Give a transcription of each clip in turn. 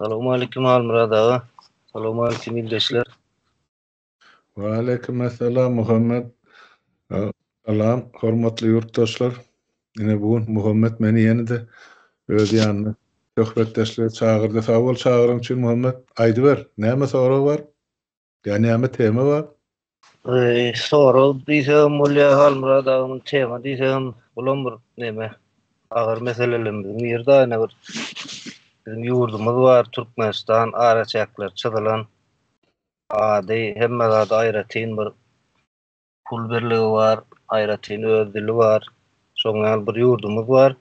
Salowmaleýkim Halmyrat aga. Salowmaleýkim ildeşler. Waleýkim essalam Muhammet. Salam hormatly ýurtdaşlar. Ine bu gün Muhammet meni ýene-de öz ýanyna söhbetdeşlige çagyrdy. Sag bol çagyryň üçin Muhammet. Aýdyber, näme sorag bar? Ýa näme tema bar? Sorag diýsegem bolýar Halmyrat agam, tema diýsegem bulam bir neme agyr meselelerimiziň biri-de ine bir biziň ýurdumyz bar Türkmenistan araçäkleri çyzylan ady hemme zady aýratyn bir pul birligi bar aýratyn öz dili bar şoň ýaly bir ýurdumyz bar.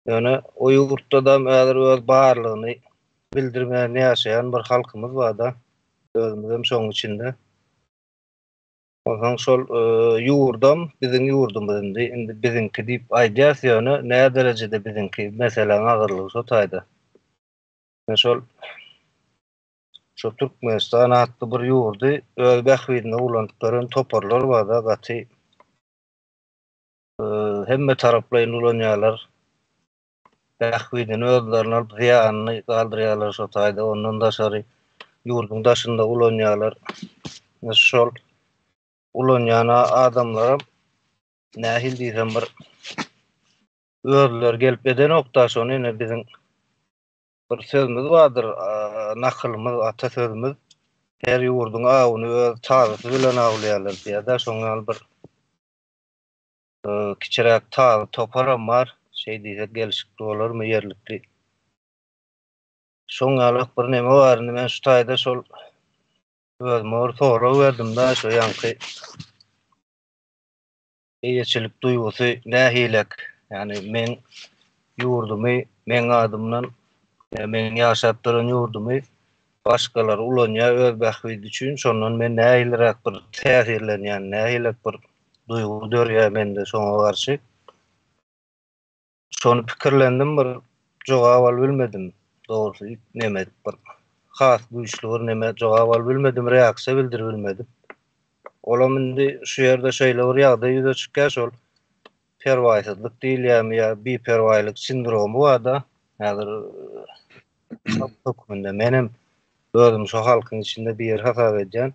Ýöne o ýurtdadam häzir öz barlygyny bildirmän ýaşaýan bir halkymyz bar-da. Özümizem şoň içinde. Onsoň şol ýurdam biziň ýurdumyz indi. Indi biziňki diýip aýdýas ýöne nä derejede biziňki meseläň agyrlygy şo taýda. Men şol şo Türkmenistan atly bir ýurdy öz bähbidine ulanyp ýören toparlar bar-da gaty hemme taraplaýyn ulanýarlar. Bähbidini özlerine alyp, zyýanyny galdyrýarlar şo taýda. Ondan daşary ýurduň daşynda ulanýarlar. Şol ulanýan adamlaram nähili diýsem bir özleri gelip edenok-da şony ine biziň bir sözümiz bardyr, nakylymyz, ata sözümiz her ýurduň awuny öz tazysy bilen awlaýarlar diýýär-de, şoň ýaly bir Kiçiräk tazy toparam bar. Şeý diýsek gelşikli bolarmy, ýerlikli. Şoň ýalak bir neme bar, indi men şu taýda şol özüme bir sorag berdim-de, şo ýaňky eýeçilik duýgusy nähilek? Ýagny meň ýurdumy meň adymdan, meň ýaşap duran ýurdumy başgalar ulanýar öz bähbidi üçin, şondan men nähiliräk bir täsirlenýän, nähiliräk bir duýgy dörýär mende şoňa garşy. Şony pikirlendim bir jogap alyp bilmedim. Dogrusy neme edip bir has güýçli bir neme jogap alyp bilmedim, reaksiýa bildirip bilmedim. Olam indi şu ýerde şeýle bir ýagdaý ýüze çykýar şol perwaýsyzlyk diýilýärmi ýa biperwaýlyk sindromy bar-da häzir halk hökmünde menem özümi şo halkyň içinde biri hasap edýän.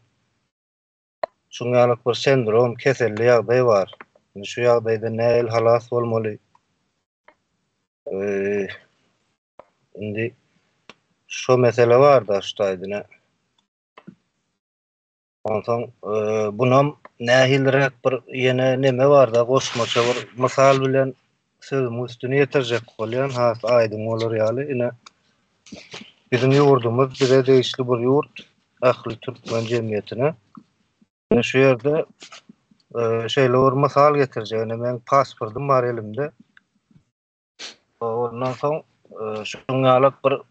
Şuň ýalyk bir sendrom, keselli ýagdaý bar. Indi şu ýagdaýdan nähili halas bolmaly? Indi şo mesele bar-da şu taýdyna. Onsoň bunam nähiliräk bir ýene neme bar-da goşmaça bir mysal bilen sözümiň üstüni ýetirjek bolýan has aýdyň bolar ýaly. Ine biziň ýurdumyz bize degişli bir ýurt ähli türkmen jemgyýetine. Ine şu ýerde şeýle bir mysal getirjek. Ine meň pasportym bar elimde. Ondan soň şunuň ýalak bir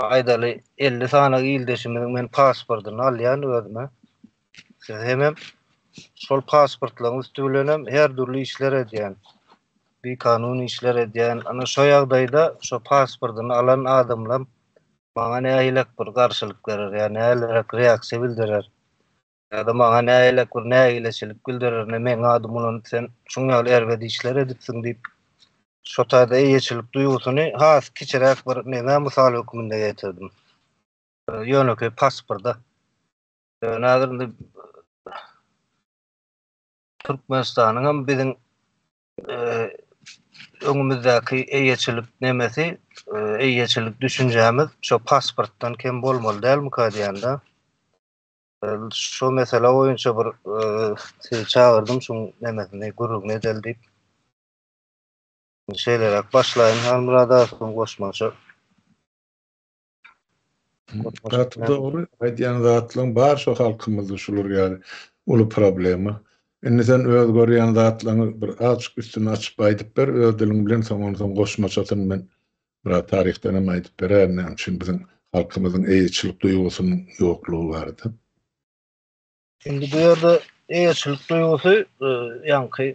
Aýdaly, 50 sany ildeşimiziň men pasportyny alýan özüme. Hemem şol pasportlaryň üsti bilenem her dürli işler edýän. Bikanun işler edýän. Ana şo ýagdaýda şo pasportyny alan adamlam maňa nähilek bir garşylyk berer ýa nähiliräk reaksiýa bildirer. Ýa-da maňa nähilek bir nägileçilik bildirer, ine meň adymy ulanyp sen şuň ýaly erbet işler edipsiň diýip, şo taýda eýeçilik duýgusyny has kiçiräk bir neme mysal hökmünde getirdim. Ýönekeý pasporda. Ýöne häzir indi Türkmenistanyň hem biziň öňümizdäki eýeçilik nemesi, eýeçilik düşünjämiz şo pasportdan kem bolmaly dälmika diýende. Şu mesele boýunça bir sizi çagyrdym, şuň nemesini gürrüňini edeli diýip. Şeýleräk başlaýyn Halmyrat aga, soň goşmaça. Gaty dogry aýdýan zatlaň bar şo halkymyzda şular ýaly uly problema. Indi sen öz görýän zatlaňy bir azjyk üstüni açyp aýdyp ber öz diliň bilen soň onsoň goşmaçasyny men Biraz taryhdan hem aýdyp beräýin, näme üçin biziň halkymyzyň eýeçilik duýgusynyň ýoklugy barada. Indi bu ýerde eýeçilik duýgusy ýaňky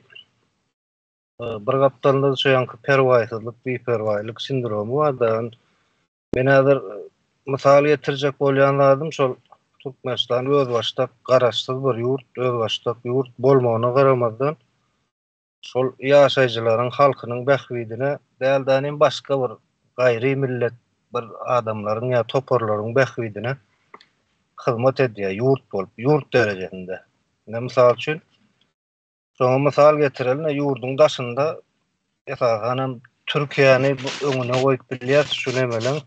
bir gapdalynda şu ýaňky perwaýsyzlyk, biperwaýlyk sindromy bar da. Men häzir mysal getirjek bolýan zadym şol Türkmenistan özbaşdak garaşsyz bir ýurt, özbaşdak ýurt bolmagyna garamazdan. Şol ýaşaýjylaryň halkynyň bähbidine däl-de başga bir gaýry millet bir adamlaryň ýa toparlaryň bähbidine hyzmat edýär ýurt bolup, ýurt derejesinde. Ine mysal üçin, şoňa mysal getireli, ýurduň daşynda esasan hem Türkiýäni öňüne goýup bilýäris şu nemeleň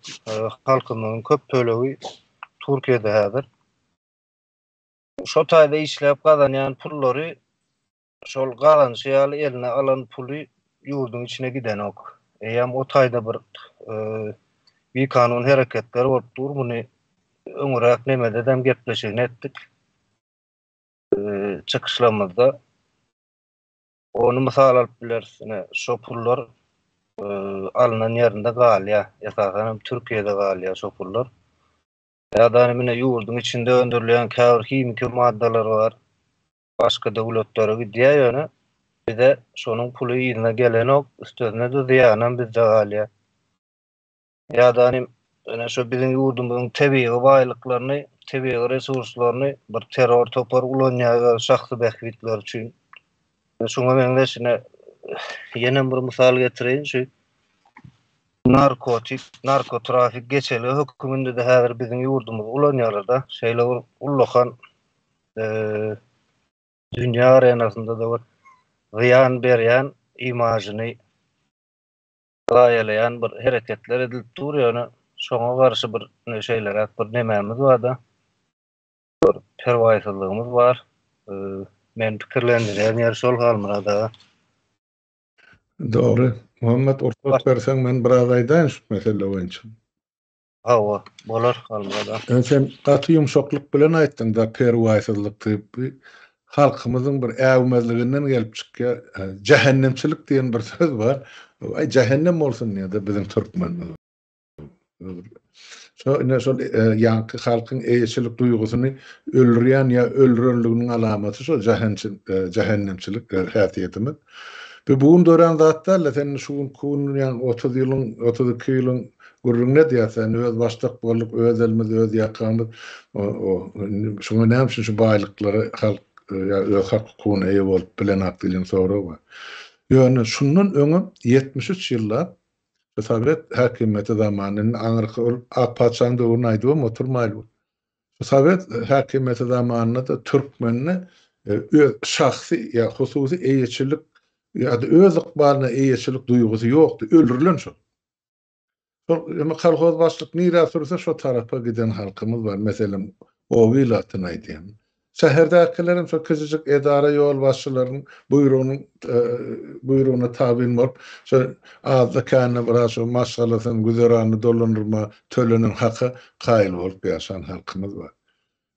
halkymyzyň köp bölegi Türkiýede häzir. Şo taýda işläp gazanýan pullary şol gazanşy ýaly eline alan puly ýurduň içine gidenok. Eýýäm o taýda bir bikanun hereketler bolup dur. Muny öňüräk nemededem gepleşigini etdik. Çykyşlarymyzda. Ony mysal alyp bileris. Ine, şo pullar alnan ýerinde galýar. Esasan hem Türkiýede galýar şo pullar. Ýa-da ine ýurduň içinde öndürilýän käbir himiki maddalar bar. Başga döwletlere gidýär ýöne bize şonuň puly yzyna gelenok, üstesine-de zyýanam bizde galýar. Ýa-da ine şu biziň ýurdumyzyň tebigy baýlyklaryny, tebigy resurslaryny bir terror topar ulanýar öz şahsy bähbitleri üçin. Şuňa meňzeş ine ýene bir mysal getireýin şu narkotik, narkotrafik geçelge höküminde-de häzir biziň ýurdumyzy ulanýarlar-da. Şeýle bir ullakan dünýä arenasynda-da bir zyýan berýän imažyny zaýalaýan bir hereketler edilip dur, ýöne şoňa garşy bir şeýleräk bir nemämiz bar-da, bir perwaýsyzlygymyz bar. Meni pikirlendirýän ýeri şol Halmyrat aga. Dogry. Muhammet rugsat berseň men biraz aýdaýyn şu mesele boýunça. Hawa, bolar Halmyrat aga. Sen gaty ýumşaklyk bilen aýtdyň-da perwaýsyzlyk diýip. Bu halkymyzyň bir äwmezliginden gelip çykýar. Jähennemçilik diýen bir söz bar. Aý jähennem bolsun diýýär-de biziň türkmenimiz. Şo ine şol ýaňky halkyň eýeçilik duýgusyny öldürýän ýa öldürenliginiň alamaty şo jähennemçilik häsiýetimiz. Bu bu gün dörän zat däl-de, sen şu günki gün ýaňky 30 ýylyň, 32 ýylyň gürrüňini edýäs, indi özbaşdak bolduk, öz elimiz, öz ýakamyz. Şuňa näme üçin şu baýlyklary halk ýa öz hak-hukugyna eýe bolup bilenak diýlen sorag bar. Ýöne şundan öňem 73 ýyllap şu sowet häkimiýeti zamanynda, indi aňyrky ol ak patyşanyň döwrüni aýdybam oturmaýly. Şu sowet häkimiýeti zamanynda-da türkmende öz şahsy ýa hususy eýeçilik ýa-da öz ykbalyna eýeçilik duýgusy ýokdy, öldürilen şol. Şol indi kolhoz başlyk nirä sürse şo tarapa giden halkymyz bar. Meselem, oba ilatyny aýdýan. Şäherdäkilerem şo kiçijik edara ýolbaşçylarynyň buýrugynyň buýrugyna tabyn bolup, şo azda-kände biraz şo maşgalasynyň güzeranyny dolandyrma tölenen haka kaýyl bolup ýaşan halkymyz bar.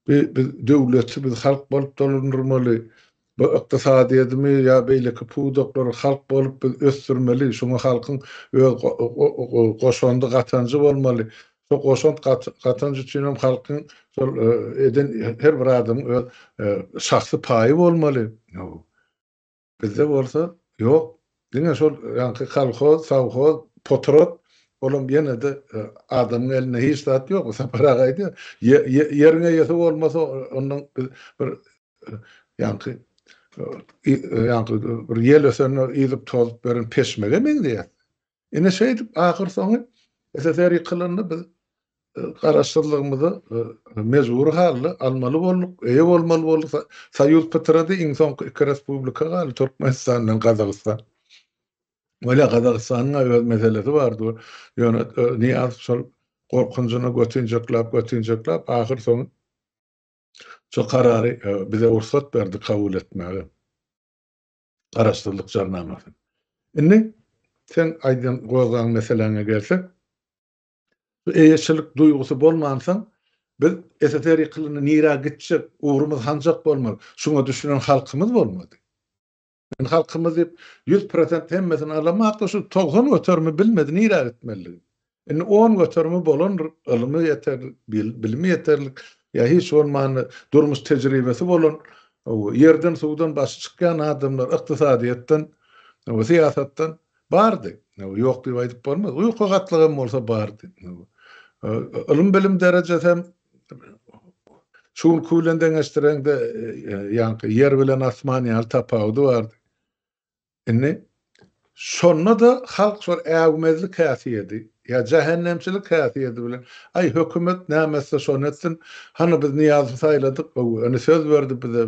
Bi biz döwleti biz halk bolup dolandyrmaly. Bu ykdysadyýedimi ýa beýleki pudaklary halk bolup biz ösdürmeli. Şuňa halkyň öz goşandy gatanjy bolmaly. Şo goşant gatanç üçin hem halkyň şol eden her bir adamyň öz şahsy paýy bolmaly. Bizde bolsa ýok. Diňe şol ýaňky kolhoz, sowhoz, potrat, olam ýene-de adamyň elinde hiç zat ýok. Sapar aga aýdýar, ýeriň eýesi bolmasa, ondan biz bir ýaňky ýaňky bir ýel ösende yzyp tozup beren peşmege meňzeýär. Ine şeýdip ahyrsoňy SSR ýykylanda biz garaşsyzlygymyzy mejbury halda almaly bolduk, eýe bolmaly bolduk. Soýuz pytrady, iň soňky iki respublika galdy, Türkmenistan bilen Gazagystan. Welä Gazagystanyň öz meselesi bardy. Ýöne Nyýazow şol gorkunjyna götinjekläp, götinjekläp ahyrsoňy şo karary bize rugsat berdi kabul etmäge. Garaşsyzlyk jarnamasy. Indi sen aýdan gozgan meseläňe gelsek, şu eýeçilik duýgusy bolmansoň, biz SSR ýykylanda nirä gitjek, ugrumyz hanjak bolmaly, şuňa düşünen halkymyz bolmady. Men halkymyz diýip 100% hemmesini alamakda şu 90 göterimi bilmedi nirä gitmelidigini. Indi on göterimi bolandyr, ylymy ýeterlik, bilimi ýeterlik, ýa hiç bolmanda durmuş tejribesi bolan, ýerden-suwdan başy çykýan adamlar ykdysadyýetden, syýasatdan bardy. Ýok diýip aýdyp bolmaz. Ýuka gatlak hem bolsa bardy. Ylym-bilim derejesi hem şu günki bilen deňeşdireňde, ýaňky ýer bilen asman ýaly tapawudy bardy. Indi şonda-da halk şol äwmezlik häsiýedi, ýa jähennemçilik häsiýedi bilen, aý, hökümet näme etse şony etsin, hany biz Nyýazowy saýladyk, indi söz berdi bize,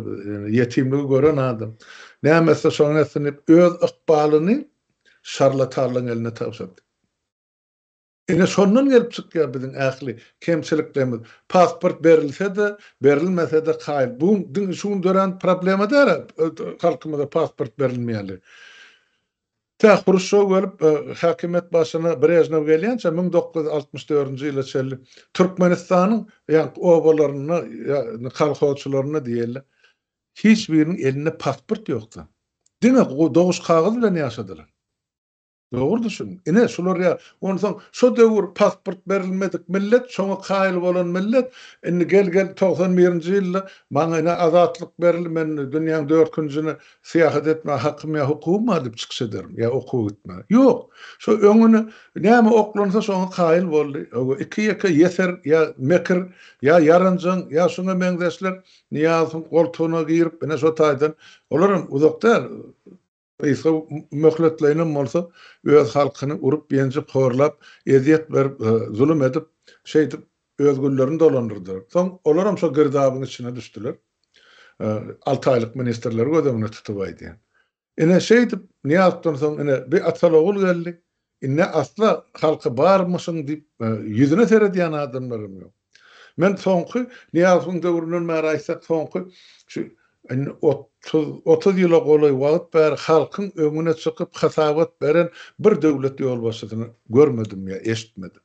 ýetimligi gören adam, näme etse şony etsin diýip, öz ykbalyny şarlatanlaryň eline tabşyrdy. Ine şondan gelip çykýar biziň ähli kemçiliklerimiz. Pasport berilse-de, berilmese-de kaýyl. Bu diňe şu gün dörän problema däl-ä, halkymyza pasport berilmeýänligi. Tä Hruşýow gelip, häkimiýet başyna Brežnew gelýänçä 1964-nji ýyla çenli Türkmenistanyň ýaňky obalarynda, ýa kolhozçylarynda diýeli, hiç biriniň elinde pasport ýokdy. Diňe doguş kagyz bilen ýaşadylar. Dogry düşün. Ine, şular ýa, onsoň şo döwür pasport berilmedik millet, şoňa kaýyl bolan millet, indi gel-gel 91-nji ýylda maňa ine azatlyk berildi, men dünýäň dört künjüne syýahat etmäge hakym ýa hukugym bar diýip çykyş edermi, ýa okuwa gitmäge. Ýok. Şo öňüne näme oklansa şoňa kaýyl boldy. Hawa, iki-ýeke ýeser ýa mekir, ýa ýaranjaň, ýa şuňa meňzeşler Nyýazowyň goltugyna girip, ine şo taýdan, olaram uzak däl, Gysga möhletleýinem bolsa, öz halkyny urup-ýenjip, horlap, ezýet berip, zulum edip, şeýdip, öz günlerini dolandyrdylar. Soň olaram şo girdabyň içine düşdüler. Alty aýlyk ministrleri göz öňünde tutup aýdýan. Ine, şeýdip, Nyýazowdan soň, ine, bir ataly-ogul geldi. Indi asla halka barmyşyň diýip, ýüzüne seredýän adamlaram ýok. Men soňky Nyýazowyň döwründen bäri aýtsak soňky şu indi 30 30 ýyla golaý wagt bäri halkyň öňüne çykyp hasabat beren bir döwlet ýolbaşçysyny görmedim ýa eşitmedim.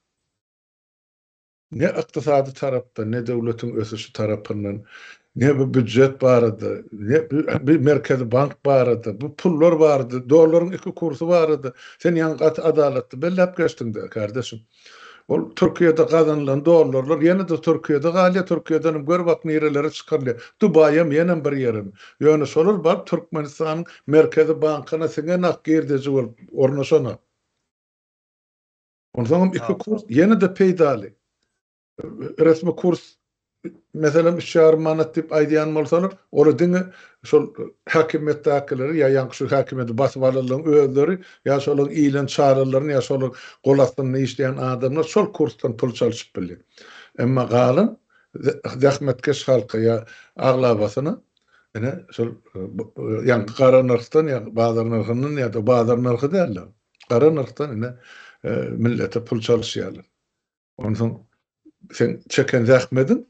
Ne ykdysady tarapdan, ne döwletiň ösüşi tarapyndan, ne bu býujet barada, ne bu Merkezi bank barada, bu pullar barada, dollaryň iki kursy barada sen ýaňy gaty adalatly belläp geçdiň-de, kardeşim. Ol Türkiýede gazanylan dollarlar ýene-de Türkiýede galýar, Türkiýedenem gör bak nirelere çykarylýar. Dubaýam ýenem bir ýerem. Ýöne şolar baryp Türkmenistanyň Merkezi bankyna siňenak girdeji bolup ornaşanak. Onsoňam iki kurs ýene-de peýdaly. Resmi kurs meselem üç ýarym manat diýip aýdýan bolsalar, olar diňe şol häkimiýetdäkileri ýa ýaňky şu häkimiýeti basyp alanlaryň özleri ýa şolaryň iýlen çaralaryny ýa şolaryň gol astynda işleýän adamlar şol kursdan pul çalşyp bilýär. Emma galan zähmetkeş halka ýa aglabasyna ine şol ýaňky gara nyrhdan ýa bazar nyrhyndan ýa-da bazar nyrhy däl-de, gara nyrhdan ine millete pul çalyşýarlar. Onsoň sen çeken zähmediň,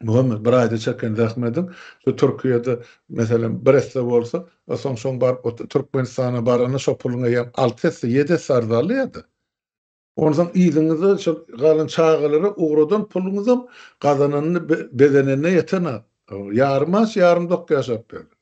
Muhammet bir aýda çeken zähmediň şu Türkiýede meselem bir esse bolsa, soň şoň baryp Türkmenistana baranda şo puluň eýýäm 6 esse, 7 esse arzanlaýar-da. Onsoň yzyňyzda şol galan çagalara ugradan puluňyzam gazananyny bezenenine ýetenak. Ýarym aç, ýarym dok ýaşap ýörler.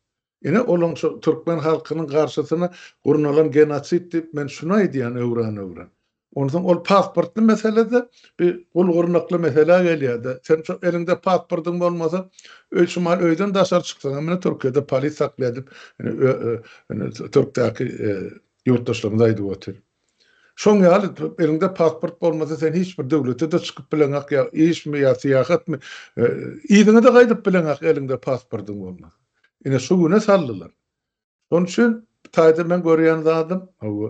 Ine olaň şo türkmen halkynyň garşysyna gurnalan genosid diýip men şuny aýdýan öwran-öwran. Onsoň ol pasportly mesele-de bir gul-gyrnakly meselä gelýär-de. Sen şo eliňde pasportyň bolmasa, öý şumal öýden daşary çyksaň hem ine Türkiýede polis saklaýar diýip, ine türkdäki ýurtdaşlarymyz aýdyp otyr. Şoň ýaly eliňde pasport bolmasa sen hiç bir döwlete-de çykyp bileňok ýa işmi ýa syýahatmy, yzyňa-da gaýdyp bileňok eliňde pasportyň bolmasa. Ine şu güne saldylar. Şonuň üçin bu taýda men görýän zadym, hawa,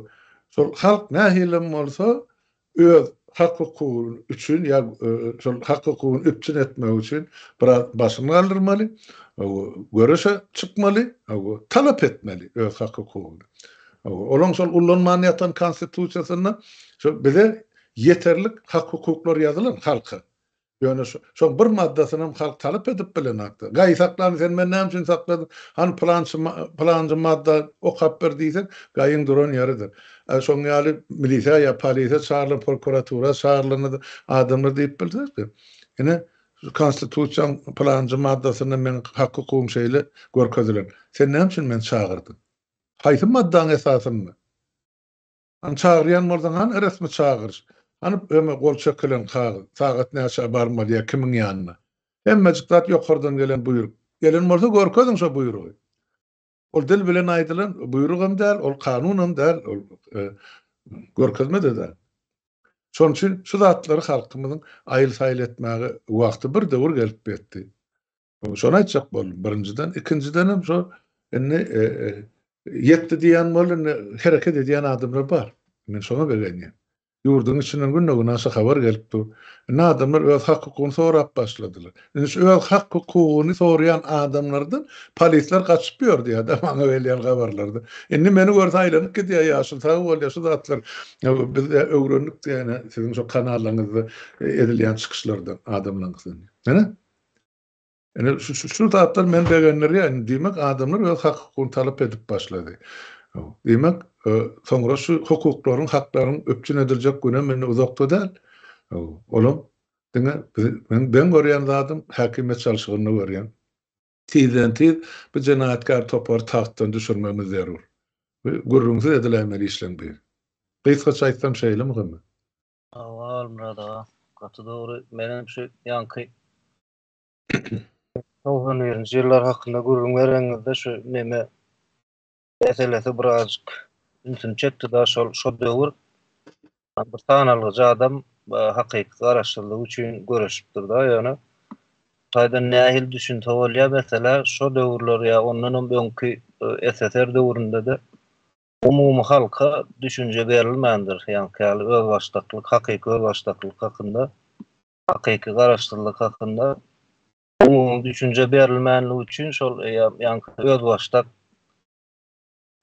şol halk nähilem bolsa öz hak-hukugy üçin ýa şol hak-hukugyny üpjün etmek üçin biraz başyny galdyrmaly, hawa, göreşe çykmaly, hawa, talap etmeli öz hak-hukugyny. Hawa, olaň şol ullanman ýatan konstitusiýasynda şol bize ýeterlik hak-hukuklar ýazylan halka. Ýöne şu, şoň bir maddasynam halk talap edip bilenokdy. Gaýy saklan sen meni näme üçin sakladyň? Hany pylançy pylanjy madda okap ber diýseň, gaýyň duran ýeridir. A şoň ýaly milisiýa ýa polisiýa çagyrylan, prokuratura çagyrylanda adamlar diýip bilsek, ine şu konstitusiýaň pylanjy maddasynda meň hak-hukugym şeýle görkezilen. Sen näme üçin meni çagyrdyň? Haýsy maddaň esasynda? Hany çagyrýan bolsaň hany resmi çagyryş? Hany öme gol çekilen kagyz? Sagat näçä barmaly ýa kimiň ýanyna? Hemmejik zat ýokardan gelen buýruk. Gelen bolsa görkeziň şo buýrugy. Ol dil bilen aýdylan buýrugam däl, ol kanunam däl, ol görkezme-de däl. Şonuň üçin şu zatlary halkymyzyň aýyl-saýyl etmäge wagty bir döwür gelip ýetdi. Şony aýtjak boldum birinjiden. Ikinjidenem şo indi. Ýetdi diýýän boldy, indi hereket edýän adamlar bar. Men şoňa begenýän. Ýurduň içinden günde-günaşa habar gelip dur. Indi adamlar öz hak-hukugyny sorap başladylar. Indi şu öz hak-hukugyny soraýan adamlardan polisler gaçyp ýör diýýär-de maňa gelýän habarlarda. Indi meni görse aýlanyp gidýär, ýaşuly sag bol şu zatlar biz öwrendik diýýär, siziň şo kanallaryňyzda edilýän çykyşlardan adamlaryň. Ine. Ine şu şu zatlar meni begendirýär. Indi diýmek adamlar öz hak-hukugyny talap edip başlady. Diýmek, soňra şu hukuklaryň, haklaryň üpjün ediljek günem indi uzakda däl. Olam diňe meň ben görýän zadym häkimiýet çalşygynda görýän. Tizden-tiz bu jenaýatkär topary tagtdan düşürmegimiz zerur. Bu gürrüňsiz ediläýmeli işleň biri. Gysgaça aýtsam şeýle Muhammet. Hawa Halmyrat aga, gaty dogry. Menem şu ýaňky 91-nji ýyllar hakynda gürrüň bereňizde şu neme meselesi birazjyk ünsümi çekdi-da şol şo döwür bir sanalgyjy adam hakyky garaşsyzlyk üçin göreşipdir-da ýöne taýdan nähili düşünse bolýar meselä şo döwürler ýa ondanam öňki SSR döwründe-de umumy halka düşünje berilmändir ýaňky ýaly özbaşdaklyk hakyky özbaşdaklyk hakynda hakyky garaşsyzlyk hakynda umumy düşünje berilmänligi üçin şol eýýäm ýaňky özbaşdak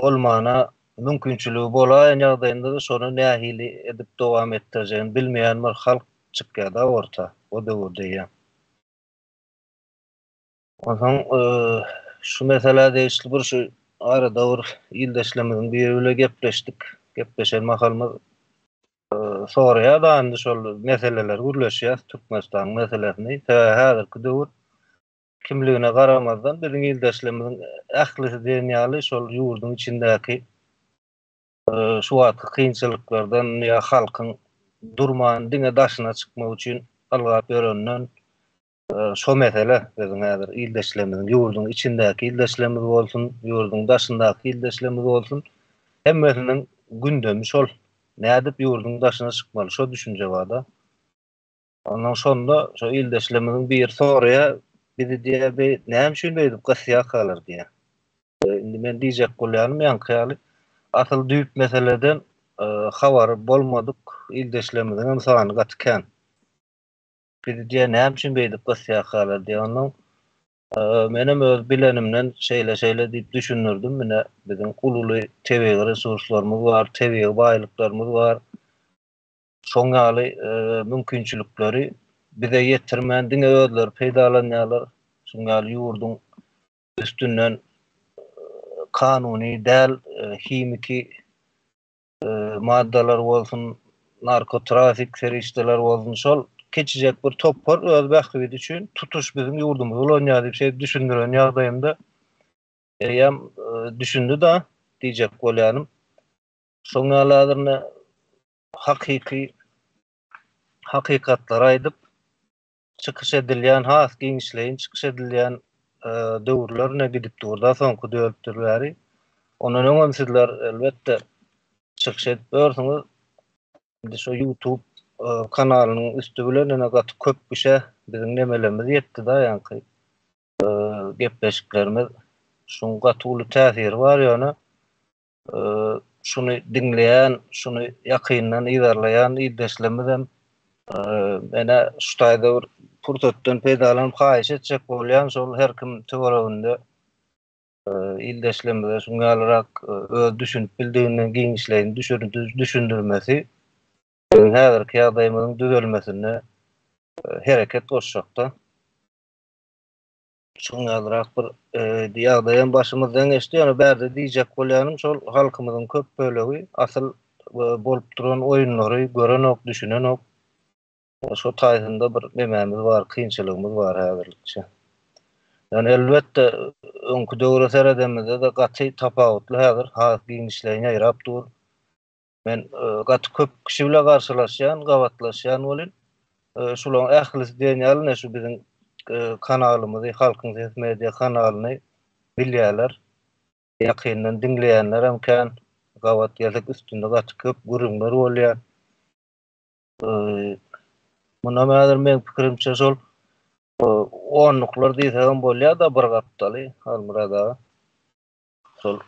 bolmana mümkinçiligi bolaýan ýagdaýynda-da şony nähili edip dowam etdirjegini bilmeýän bir halk çykýar-da orta o döwürde eýýäm. Onsoň şu meselä degişli bir şu arada bir ildeşlerimiziň biri bile gepleşdik. Gepleşen mahalymyz soraýar-da indi şol meseleleri gürleşýäs, Türkmenistanyň meselesini. Sebäbi häzirki döwür kimligine garamazdan biziň ildeşlerimiziň ählisi diýen ýaly şol ýurduň içindäki şu wagtky kynçylyklardan ýa halkyň durman diňe daşyna çykmak üçin ylgap ýöreninden Şo mesele biziň häzir ildeşlerimiziň, ýurduň içindäki ildeşlerimiz bolsun, ýurduň daşyndaky ildeşlerimiz bolsun, hemmesiniň gündemi şol. Nädip ýurduň daşyna çykmaly, şo düşünje bar-da. Ondan şonda şo ildeşlerimiziň biri soraýar, bizi diýýär, beý, näme üçin beýdip gysýarkalar diýýär. Indi men diýjek bolýanym ýaňky ýaly, asyl düýp meseleden habary bolmadyk ildeşlerimiziň hem sany gaty kän. Bizi diýýär, näme üçin beýdip gysýarkalar diýýär. Onnoň menem öz bilenimden şeýle-şeýle diýip düşündirdim. Ine, biziň uly-uly tebigy resurslarymyz bar, tebigy baýlyklarymyz bar. Şoň ýaly mümkinçilikleri bize ýetirmän, diňe özleri peýdalanýarlar. Şuň ýaly ýurduň üstünden kanuny däl himiki maddalar bolsun, narkotrafik serişdeler bolsun, şol kiçijek bir topar öz bähbidi üçin tutuş biziň ýurdumyzy ulanýar diýip şeýdip düşündiren ýagdaýymda eýýäm düşündi-da diýjek bolýanym. Şoň ýaly häzir ine hakyky hakykatlary aýdyp çykyş edilýän, has giňişleýin çykyş edilýän döwürlerine gidip dur-da soňky dört ýyl bäri. Ondan öňem sizler elbetde çykyş edip ýörsüňiz. Indi şu YouTube kanalynyň üsti bilen ene gaty köp kişä biziň nemelerimiz ýetdi-da ýaňky gepleşiklerimiz. Şuň gaty uly täsiri bar ýöne şuny diňleýän, şuny ýakyndan yzarlaýan ildeşlerimizem menä şu taýda bir pursatdan peýdalanyp haýyş etjek bolýan, şol her kim töwereginde ildeşlerimize şuň ýalyrak öz düşünip bildiginden giňişleýin düşündirmesi biziň häzirki ýagdaýymyzyň düzelmesinde hereket goşjakda. Şuň ýalyrak bir ýagdaýam başymyzdan geçdi. Ýöne bärde diýjek bolýanym şol halkymyzyň köp bölegi asyl bolup duran oýunlary görenok, düşünenok. Şo taýsynda bir nemämiz bar, kynçylygymyz bar häzirlikçe. Ýöne elbetde öňki döwre seredemizde-de gaty tapawutly häzir, has giňişleýin ýaýrap dur. Men gaty köp kişi bile garşylaşýan, gabatlaşýan welin, şularyň ählisi diýen ýaly ine şu biziň kanalymyzy, Halkyň Sesi Media kanalyny bilýärler. Ýakyndan diňleýänler hem kän. Gabat gelsek üstünde gaty köp gürrüňler bolýar. Munam häzir meň pikirimçe şol onluklar diýsegem bolýar-da bir gapdaly, Halmyrat aga. Şol.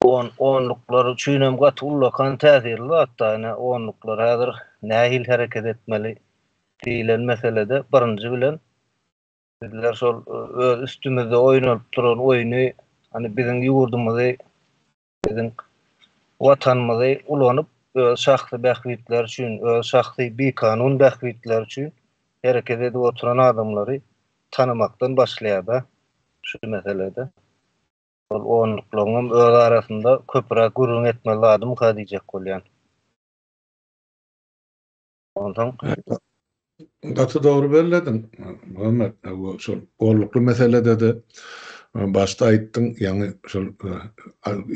On, onluklar üçinem gaty ullakan täsirli zat-da, ine, onluklar häzir nähili hereket etmeli diýlen meselede birinji bilen bizler şol öz üstümizde oýnalyp duran oýny, hany biziň ýurdumyzy, biziň Watanymyzy ulanyp, öz şahsy bähbitleri üçin, öz şahsy bikanun bähbitleri üçin hereket edip oturan adamlary tanamakdan başlaýar-da şu meselede. Şol onluklaryňam öz arasynda köpüräk gürrüň etmeli zadymyka diýjek bolýan. Onsoň. Gaty dogry bellediň, Muhammet. Şol onlukly meselede-de başda aýtdyň, ýaňy şol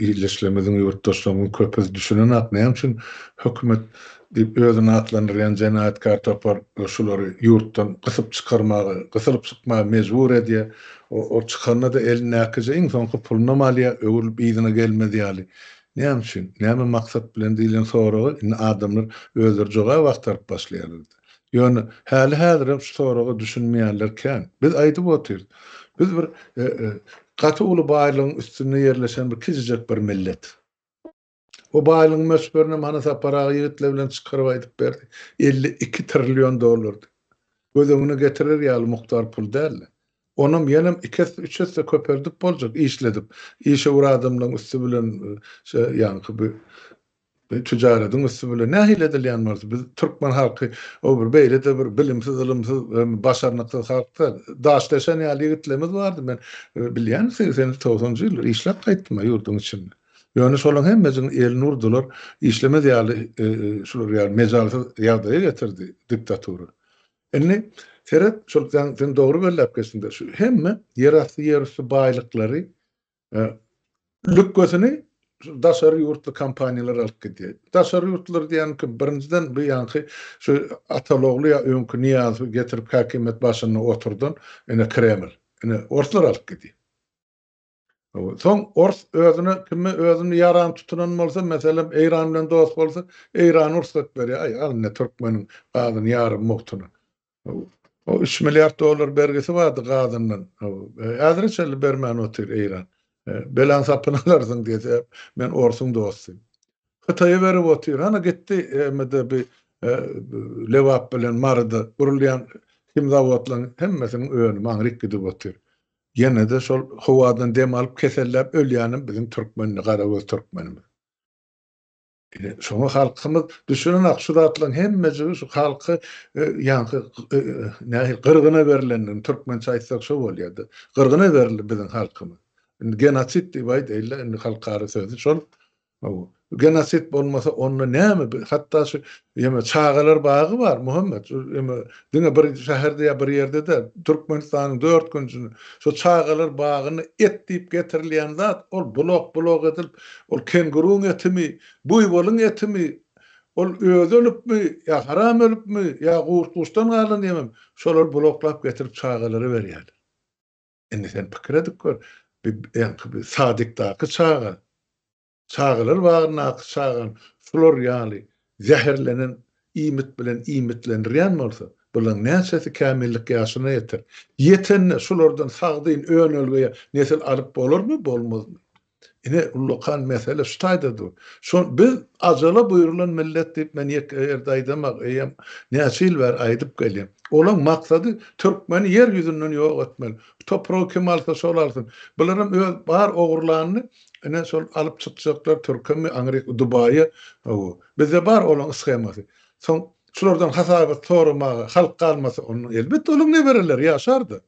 ildeşlerimiziň, ýurtdaşlarymyzyň köpüsi düşünenak, näme üçin hökümet diýip özüni atlandyrýan jenaýatkär topar şulary ýurtdan gysyp çykarmaga, gysylyp çykmaga mejbur edýär. O çykanda-da elindäkije iň soňky pulunam alýar, öwrülip yzyna gelmez ýaly. Näme üçin, näme maksat bilen diýlen soraga indi adamlar özleri jogap agtaryp başlaýarlar. Ýöne häli-häzirem şu soraga düşünmeýänler kän. Biz aýdyp otyrys. Biz bir gaty uly baýlygyň üstünde ýerleşen bir kiçijek bir millet. O baýlygyň möçberinem hany Sapar aga ýigitler bilen çykaryp aýdyp berdi. 52 trillion dollardy. Göz öňüne getirer ýaly mukdar pul däldi. Onam ýenem iki esse, üç esse köpeldip boljak işledip. Işewür adamlaryň üsti bilen ýaňky bu tüjarediň üsti bilen nähili edilýän bolsa biz türkmen halky o bir beýle-de bir bilimsiz, ylymsyz, başarnyksyz halk däl. Daş deşen ýaly ýigitlerimiz bardy. Men bilýän segsen-togsanjy ýyllar işläp gaýtdym-a ýurduň içinde. Ýöne şolaryň hemmesiniň elini urdular, işlemez ýaly şular ýaly mejalsyz ýagdaýa getirdi diktatura. Indi seret, şol sen, sen dogry belläp geçdiň-de, şu hemme ýerasty, ýerüsti baýlyklary lükgesini daşary ýurtly kompaniýalar alyp gidýär. Daşary ýurtlular diýýän kim? Birinjiden bu ýaňky şu Atalogly ýa öňki Nyýazowy getirip häkimiýet başynda oturdan ine Kreml. Ine orslar alyp gidýär. Soň ors özüne kime özüni ýaran tutunan bolsa, meselem, Eýran bilen dost bolsa, Eýrana rugsat berýär. Aý, al ine türkmeniň gazyny ýarym mugtuna. O 3 milliard dollar bergisi bardy gazyndan. Häzire çenli bermän otyr Eýran. Belaň sapyny alarsyň diýse, men orsuň dosty. Hytaýa berip otyr. Hany gitdi hemede bi Lebap bilen Maryda gurulýan himzawodlaryň hemmesiniň önümi aňryk gidip otyr. Ýene-de şol howadan dem alyp keselläp ölýänem biziň türkmen garagöz türkmenimiz. Ine şoňa halkymyz düşünenak şu zatlaryň hemmejigi şu halky ýaňky nähili gyrgyna berlendigini türkmençe aýtsak şo bolýada. Gyrgyna berildi biziň halkymyz. Indi genosid diýip aýdaýynda indi halkara sözi şol. Hawa. Genosid bolmasa onda näme hatda şu ýeme çagalar bagy bar Muhammet şu ýeme diňe bir şäherde ýa bir ýerde däl Türkmenistanyň dört künjünde şu çagalar bagyna et diýip getirilýän zat ol bulak bulak edilip ol kenguruň etimi buýwalyň etimi ol özi ölüpmi ýa haram ölüpmi ýa gurt guşdan galan ýemem şolary bulaklap getirip çagalara berýärler. Indi sen pikir edip gör, bir ýaňky bir sadikdaky çaga, çagalar bagyndaky çagany şular ýaly zäherlenen iýmit bilen iýmitlendirýän bolsa, bularyň näçesi kämillik ýaşyna ýeter? Ýetende şulardan sagdyn önelge nesil alyp bolarmy, bolmazmy? Ine, ullakan mesele şu taýda dur. Şo biz ajala buýrulan millet diýip men ýeke ýerde aýdamak, eýýäm näçe ýyl bäri aýdyp gelýän. Olaň maksady türkmeni ýer ýüzünden ýok etmeli. Topragy kim alsa şol alsyn. Bularam öz bar ogurlanyny ine şol alyp çykjaklar türkemi aňryk Dubaýa. Hawa. Bizde bar olaň shemasy. Soň şulardan hasabat soramaga halk galmasa onda elbetde olaň nebereleri ýaşardy.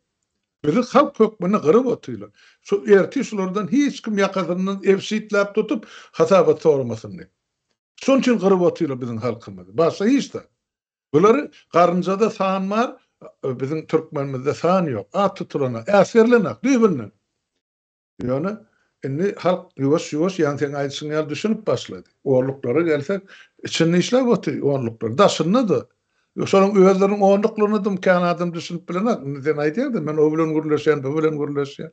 Bizi halk hökmünde gyryp otyrlar. Şu ertir şulardan hiç kim ýakasyndan ebşitläp tutup hasabat soramasyn diýip. Şonuň üçin gyryp otyrlar biziň halkymyzy. Başga hiç zat. Bulary garynjada san bar, biziň türkmenimizde san ýok. At tutulana, äsgerilenak düýbünden. Ýöne indi halk ýuwaş-ýuwaş ýaňy seň aýdyşyň ýaly düşünip başlady. Onluklara gelsek, içinde işläp otyr onluklar. Daşynda-da. Şolaryň özleriniň onluklaryna-da kän adam düşünip bilenok. Indi sen aýdýaň-da, men o bilen gürleşýän, bu bilen gürleşýän.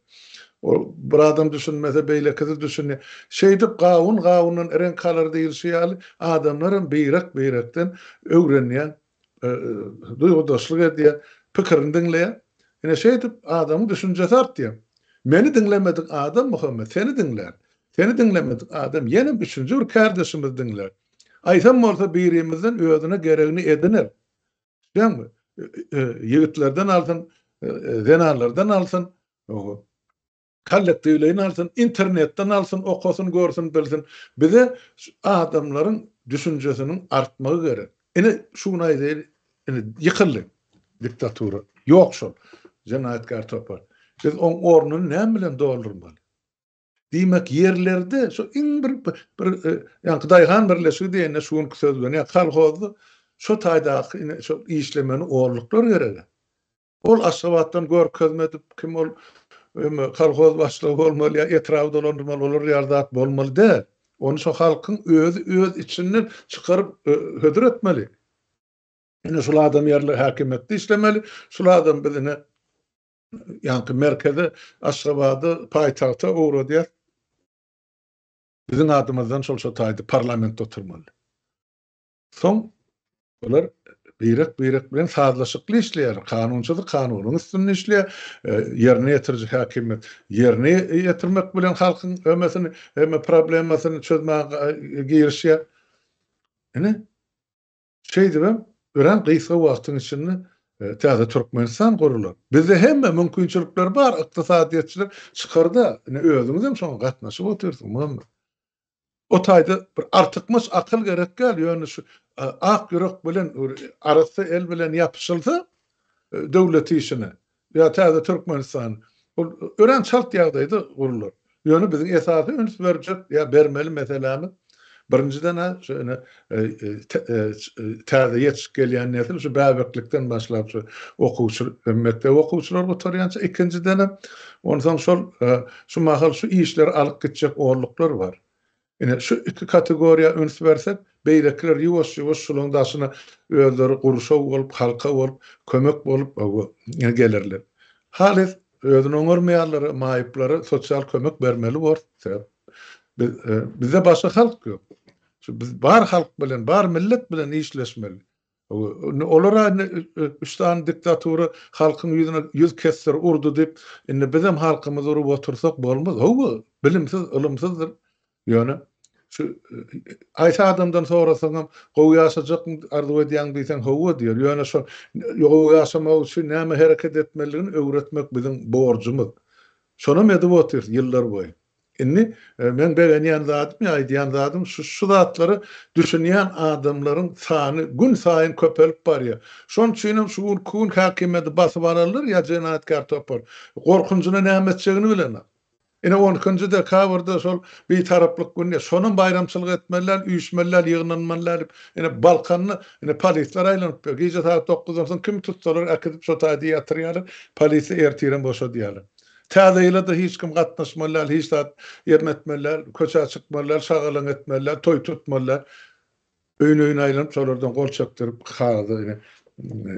O bir adam düşünmese, beýlekisi düşünýär. Şeýdip gawun gawundan reňk alar diýilişi ýaly, adamlaram birek-birekden öwrenýär. Duýgudaşlyk edýär, pikirini diňleýär. Ine şeýdip adamyň düşünjesi artýar. Meni diňlemedik adam Muhammet seni diňlär. Seni diňlemedik adam ýenem üçünji bir kärdeşimizi diňlär. Aýsam bolsa birimizden özüne geregini ediner. Düşýäňmi? Ýigitlerden alsyn, zenanlardan alsyn, kollektiwleýin alsyn, internetden alsyn, okasyn, görsün, bilsin. Bize adamlaryň düşünjesiniň artmagy gerek. Ine, şu gün aýdaýyn, ine, ýykyldy diktatura. Ýok şol jenaýatkär topar. Biz oň ornuny näme bilen doldurmaly? Diýmek, ýerlerde şu iň bir bir ýaňky daýhan birleşigi diýende şu günki söz bilen ýa kolhozda şo taýdaky ine şo işlemeli orluklar gerek. Ol Aşgabatdan görkezme edip kim ol kolhoz başlygy bolmaly ýa etraby dolandyrmaly olar ýaly zat bolmaly däl. Ony şo halkyň özi öz içinden çykaryp hödür etmeli. Ine şul adam ýerli häkimiýetde işlemeli, şul adam biz ine ýaňky merkeze Aşgabada paýtagta ugradýar. Biziň adymyzdan şol şo taýda parlamentde oturmaly. Soň bular birek-birek bilen sazlaşykly işleýärler. Kanunçysy kanunyň üstünde işleýär. Ýerine ýetiriji häkimiýet ýerine ýetirmek bilen halkyň ömesini, hemme problemasyny çözmäge girişýär. Ine, Şeýdibem, örän gysga wagtyň içinde täze Türkmenistan gurular. Bizde hemme mümkinçilikler bar, ykdysadyýetçiler çykarda, ine özüňizem şoňa gatnaşyp otyrsyň, Muhammet. O taýda bir artykmaç akyl gerek däl, ýöne şu ak ýürek bilen, arassa el bilen ýapyşylsa döwlet işine, Ýa täze Türkmenistan. Ol örän çalt ýagdaýda gurlar. Ýöne biziň esasy üns berjek ýa bermeli meselämiz birinjiden-ä şu ine täze ýetişip gelýän nesil şu bäbeklikden başlap şu okuwçy mekdep okuwçylary gutarýança ikinjidenem onsoň şol şu mahal şu işleri alyp gitjek orluklar bar. Ine, şu iki kategoriýa üns bersek, beýlekiler ýuwaş-ýuwaş şularyň daşyna özleri gurşaw bolup, halka bolup, kömek bolup gelerler. Halys özüni oňarmaýanlara, maýyplara sosial kömek bermeli borus. Sebäp biz bizde başga halk ýok. Şu biz bar halk bilen, bar millet bilen işleşmeli. Indi olar-a indi üç sany diktatura halkyň ýüzüne ýüz kessir urdy diýip, indi bizem halkymyzy urup otursak bolmaz. Hawa, bilimsiz, ylymsyzdyr. Ýöne şu haýsy adamdan sorasaňam, gowy ýaşajakmy arzuw edýäň diýseň, hawa diýer. Ýöne şol gowy ýaşamak üçin näme hereket etmelidigini öwretmek biziň borjumyz. Şonam edip otyrys ýyllar boýy. Indi meň begenýän zadym ýa aýdýan zadym şu, şu zatlara düşünýän adamlaryň sany gün saýyn köpelip barýar. Şonuň üçinem şu günki gün häkimiýeti basyp alanlar ýa jenaýatkär topar gorkunjyna näme etjegini bilenok. Ine on ikinji dekabrda şol Bitaraplyk güni şonam baýramçylyk etmeli däl, üýşmeli däl, ýygnanmaly däl diýip, ine Balkanda ine polisler aýlanyp ýör. Gije sagat dokuzdan soň kimi tutsalar äkidip şo taýda ýatyrýarlar, polisiýa ertirem boşadýarlar. Täze ýyla-da hiç kim gatnaşmaly däl, hiç zat ýerine etmeli däl, köçä çykmaly däl, şagalaň etmeli däl, toý tutmaly däl. Öýüne-öýüne aýlanyp, şolardan gol çekdirip, kagyza ine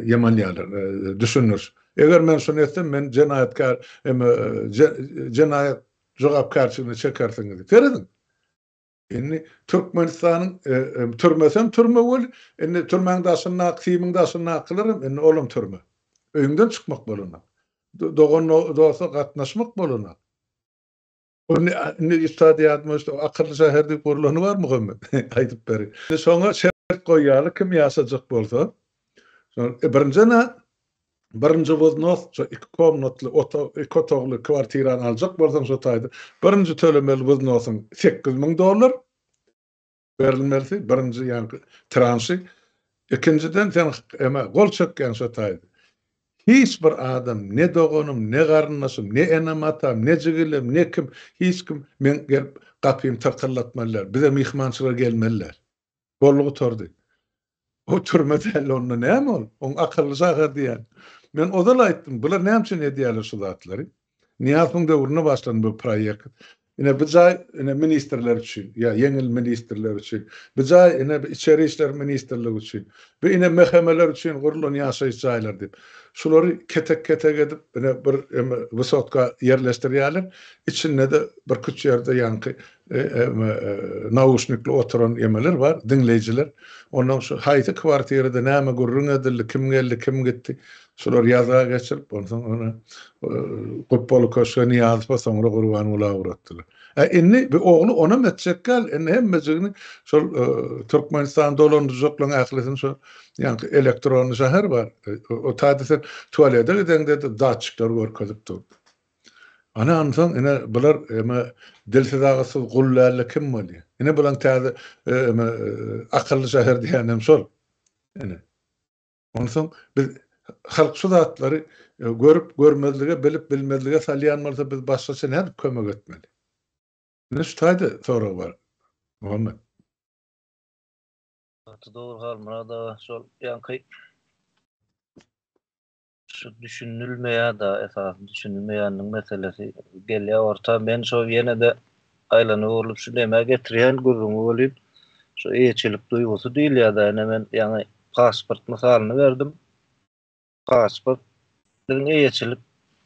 ýemanýarlar, düşündiriş. Eger men şuny etsem, men jenaýatkär, eme, jenaýat jogapkärçiligine çekersiňiz diýip. Serediň. Indi Türkmenistanyň türmesem türme weli, indi türmäň daşyndaky, simiň daşyndakylaram indi olam türme. Öýüňden çykmak bolanok. Dogan dosta gatnaşmak bolanok. Indi üstad ýadyma düşdi, akylly şäher diýip gurlany bar Muhammet, aýdyp beri. Şoňa şert goýýarlar, kim ýaşajak bolsa. Birinjiden-ä Birinji wznos şo iki komnatly otag, iki otagly kwartirany aljak bolsaň şo taýda birinji tölemeli wznosyň 8000 dollar berilmelisi, birinji ýaňky tranşy. Ikinjiden sen eme gol çekýäň şo taýda. Hiç bir adam, ne doganym, ne garyndaşym, ne enem-atam, ne jigilem, ne kim, hiç kim meň gelip gapymy tyrkyldatmaly däl. Bize myhmançylyga gelmeli däl. Boldy gutardy. O türme däl onda näme ol? Oň akylly şaher diýýän. Men ozal aýtdym, bular näme üçin edýärler şu zatlary? Nyýazowyň döwründe başlandy bu proýekt. Ine bu jaý ine ministrler üçin, ýa ýeňil ministrler üçin. Bu jaý ine içeri işler ministrligi üçin. Bu ine MHM-ler üçin gurlan ýaşaýyş jaýlary diýip. Şulary ketek-ketek edip ine bir wysotka ýerleşdirýärler. Içinde-de birküç ýerde ýaňky. nauşnikli oturan emeler bar, diňleýjiler. Ondan şu haýsy kwartirada näme gürrüň edildi, kim geldi, kim gitdi, şular ýazga geçirip, onsoň ony Gupbaly köşge Nyýazowa, soňra Gurbangula ugratdylar. Ä indi bu ogly onam etjek däl, indi hemmejigini şol Türkmenistany dolandyrjaklaryň ählisini şo ýaňky elektronny şäher bar. O taýda sen tualete gideňde-de datçikler görkezip dur. Ana onsoň ine bular eme dilsiz agyzsyz gul dälde kim bolýar? Ine bulaň täze eme akylly şäher diýýänem şol. Ine. Onsoň biz halk şu zatlary görüp görmezlige bilip bilmezlige salýan bolsa biz başgaça nädip kömek etmeli? Ine şu taýda sorag bar. Muhammet. Gaty dogry Halmyrat aga şol ýaňky Şu düşünilmeýär-da, esasy düşünilmeýäniniň meselesi gelýär orta. Men şo ýene-de aýlanyp-öwrülip şu nämä getirýän gürrüňi welin, şu eýeçilik duýgusy diýilýär-dä, ine men ýaňy pasport mysalyny berdim. Pasport biziň eýeçilik,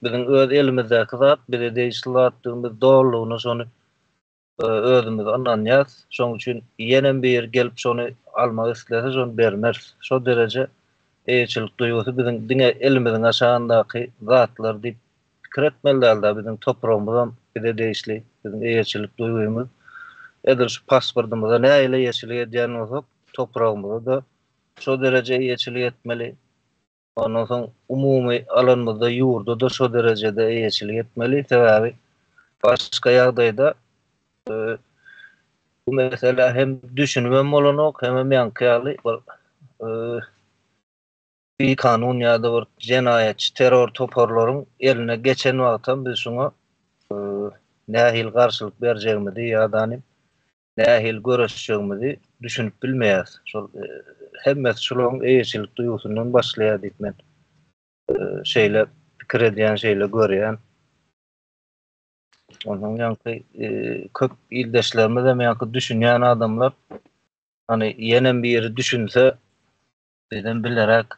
biziň öz elimizdäki zat, bize degişli zat, biz dolulygyna şony özümiz ynanýas. Şoň üçin ýenem biri gelip şony almak islese şony bermeris. Şo dereje eýeçilik duýgusy biziň diňe elimiziň aşagyndaky zatlar diýip pikir etmeli dälda biziň topragymyzam bize degişli biziň eýeçilik duýgymyz edil şu pasportymyza nähili eýeçilik edýän bolsak topragymyza-da şo dereje eýeçilik etmeli. Ondan soň umumy alanymyzda ýurda-da şo derejede eýeçilik etmeli. Sebäbi başga ýagdaýda bu meselä hem düşünibem bolanok, hemem ýaňky ýaly bir bikanun ýa-da bir jenaýatçy terror toparlaryň eline geçen wagtam biz şuňa nähili garşylyk berjegimizi ýa-da nähili göreşjegimizi düşünip bilmeýäris. Şol hemmesi şularyň eýeçilik duýgusyndan başlaýar diýip men şeýle pikir edýän, şeýle görýän. Onsoň ýaňky köp ildeşlerimiz hem ýaňky düşünýän adamlar hany ýenem biri düşünse bizem bileräk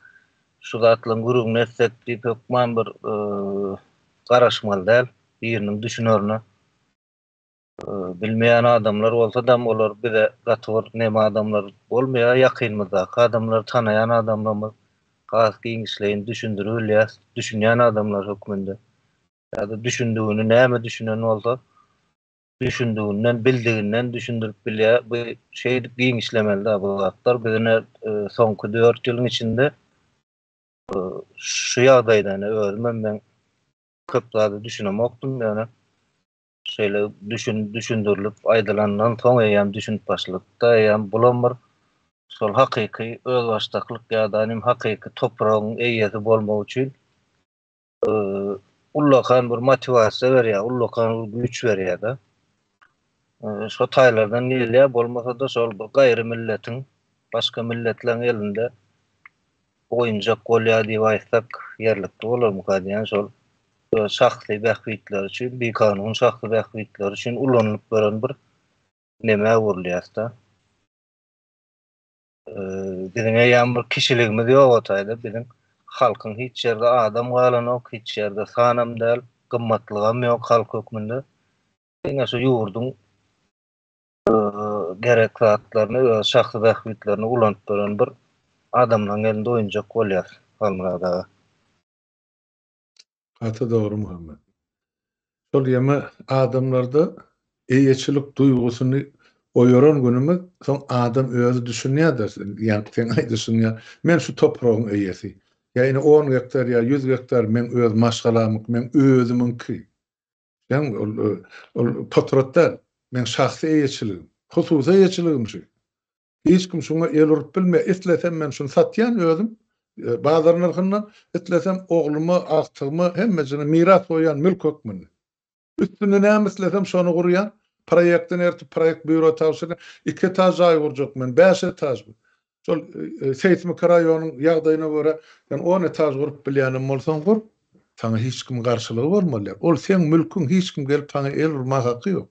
şu zatlaryň gürrüňini etsek diýip hökman bir garaşmaly däl biriniň düşünerine. Bilmeýän adamlar bolsadam olar bize gaty bir neme adamlar bolmaýar, ýakynymyzdaky adamlar, tanaýan adamlarymyz has giňişleýin düşündirip bilýär, düşünýän adamlar hökmünde. Ýa-da düşündigini näme düşünen bolsa, düşündiginden, bildiginden düşündirip bilýär. Bu şeýdip giňişlemeli-dä bu zatlar. Biz ine soňky dört ýylyň içinde şu ýagdaýda ine özümem men köp zada düşünemokdym ýöne Şeýle düşün düşündirilip aýdylandan soň eýýäm düşünip başladyk-da, eýýäm bulam bir şol hakyky özbaşdaklyk ýa-da nim hakyky topragyň eýesi bolmak üçin ullakan bir motiwasiýa berýär, ullakan bir güýç berýär-de. Şo taýlardan gelýär, bolmasa-da şol bir gaýry milletiň, başga milletleriň elinde oýunjak bolýar diýip aýtsak ýerlikli bolarmyka diýýän şol öz şahsy bähbitleri üçin bikanun şahsy bähbitleri üçin ulanylyp ýören bir nemä öwrülýäsda. Biziň eýýäm bir kişiligimiz ýok o taýda biziň halkyň hiç ýerde adam galanok hiç ýerde sanam däl gymmatlygam ýok halk hökmünde diňe şu ýurduň gerek zatlaryny öz şahsy bähbitlerine ulanyp ýören bir adamlaryň elinde oýunjak bolýar Halmyrat aga. Gaty dogry Muhammet. Şol ýeme adamlarda eýeçilik duýgusyny oýaran günümiz soň adam özi düşünýärde ýaňky seň aýdyşyň ýaly men şu topragyň eýesi ýa ine on gektar ýa ýüz gektar meň öz maşgalamyňky meň özümiňki Sen ol ol potrat däl. Meň şahsy eýeçiligim. Hususy eýeçiligim şu. Hiç kim şuňa el urup bilmeýär. Islesem men şuny satýan özüm bazar nyrhyndan, islesem ogluma, agtygyma hemmejine miras goýýan mülk hökmünde. Üstünde näme islesem şony gurýan. Proýektden ertip proýekt býuro tabşyrýan. Iki etaž jaý gurjak men, bäş etažmy. Şol seýsmiki raýonyň ýagdaýyna görä, sen on etaž gurup bilýänem bolsaň gur, saňa hiç kimiň garşylygy bolmaly däl. Ol seň mülküň, hiç kim gelip saňa el urma haky ýok.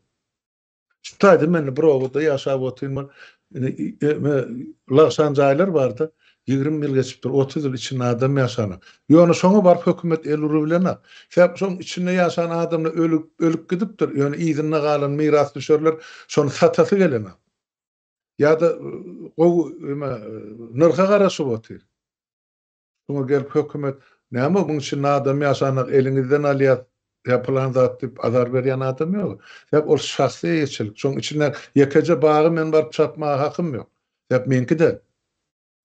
Şu taýda men bir obada ýaşap otyryn, bir lagşan jaýlar bardy. 20 ýyl geçipdir, 30 ýyl içinde adam ýaşanok. Ýöne şoňa baryp hökümet el urubilenok. Sebäp şoň içinde ýaşan adamlar ölüp, ölüp gidipdir, ýöne yzynda galan mirasdüşerler şony satasy gelenok. Ýa-da gowy eme nyrha garaşyp otyr. Şuňa gelip hökümet näme muň içinde adam ýaşanok eliňizden alýas ýa pylan zat diýip azar berýän adam ýok. Sebäp ol şahsy eýeçilik. Şoň içinde ýekeje bagy men baryp çapmaga hakym ýok. Sebäp meňki däl.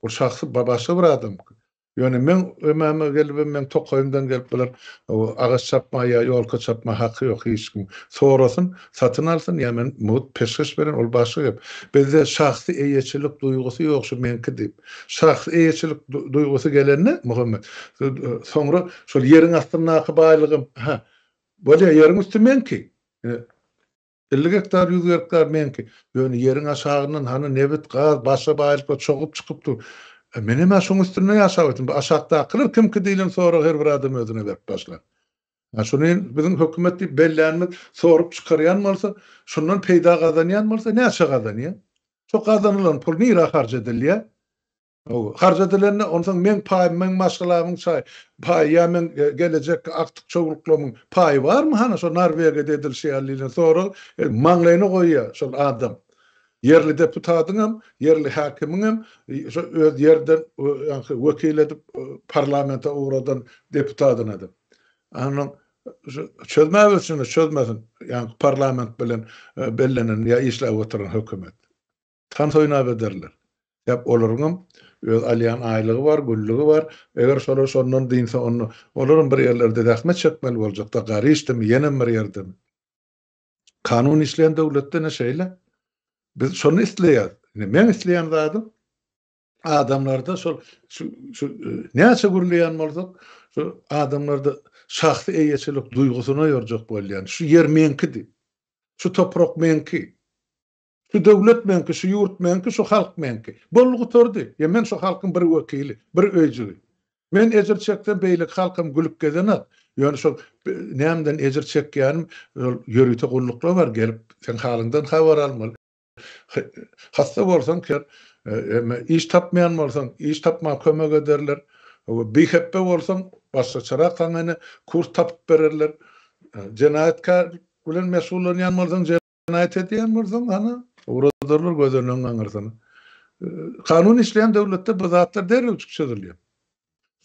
Ol şahsy başga bir adamky. Ýöne meň ömäme gelibem meň tokaýymdan gelip bular agaç çapma ýa ýolka çapma haky ýok hiç kim. Sorasyn, satyn alsyn ýa men mugt peşgeş berin ol başga gep. Bizde şahsy eýeçilik duýgusy ýok şu meňki diýip. Şahsy eýeçilik duýgusy gelende Muhammet soňra şol ýeriň astyndaky baýlygym hä bolýa ýeriň üsti meňki. 50 gektar, 100 gektar meňki. Ýöne ýeriň aşagyndan hany nebit, gaz, başga baýlyklar çogup çykyp dur. E, men hem şoň üstünde ýaşap otyryn. Bu aşakdakylar kimki diýlen soragy her bir adam özüne berip başlar. Ha, şuny biziň hökümet diýip bellänimiz sorup çykarýan bolsa, şundan peýda gazanýan bolsa, näçe gazanýar? Şo gazanylan pul nirä harç edilýär? Harç edilende, onsoň meň paýym, meň maşgalamyň çaý, paýy ýa meň e, gelejek agtyk-çowluklarymyň paýy barmy hany şo Norwegiýada edilişi ýaly diýlen sorag e, maňlaýyna goýýar şol adam. Ýerli deputatyňam, ýerli häkimiňem e, şo öz ýerden ýaňky wekil edip parlamente ugradan deputatyna-da. Anam şu çözmäbilsin, çözmesin, ýaňky parlament bilen bellenen ýa işläp oturan hökümet. Tans oýnap ederler. Sebäp olaryňam öz alýan aýlygy bar, günlügi bar. Eger şolar şondan dynsa onda olaram bir ýerlerde zähmet çekmeli boljakda, Garişdemi, ýenem bir ýerdemi. Kanun işleýän döwletde ine şeýle. Biz şony isleýäris. Ine meň isleýän zadym adamlarda şol şu şu näçe gürleýän bolsak, şu adamlarda şahsy eýeçilik duýgusyny oýarjak bolýan. Şu ýer meňki diýip. Şu toprak meňki. Şu döwlet meňki, şu ýurt meňki, şu halk meňki. Boldy gutardy. Ýa men şu halkyň bir wekili, bir öýjügi. Men ejir çeksem beýleki halkam gülüp gezenak. Ýöne şol nämden ejir çekýänim şol ýörite gulluklar bar gelip seň halyňdan habar almaly. Hassa bolsaň ker, iş tapmaýan bolsaň iş tapmaga kömek ederler. Bihepbe bolsaň başgaçarak saňa ene kurs tapyp bererler. Jenaýatkär bilen meşgullanýan bolsaň Jenaýat edýän bolsaň, hany, ugradarlar gözenegiň aňyrsyna. Kanun işleýän döwletde bu zatlar derrewjik çözülýär.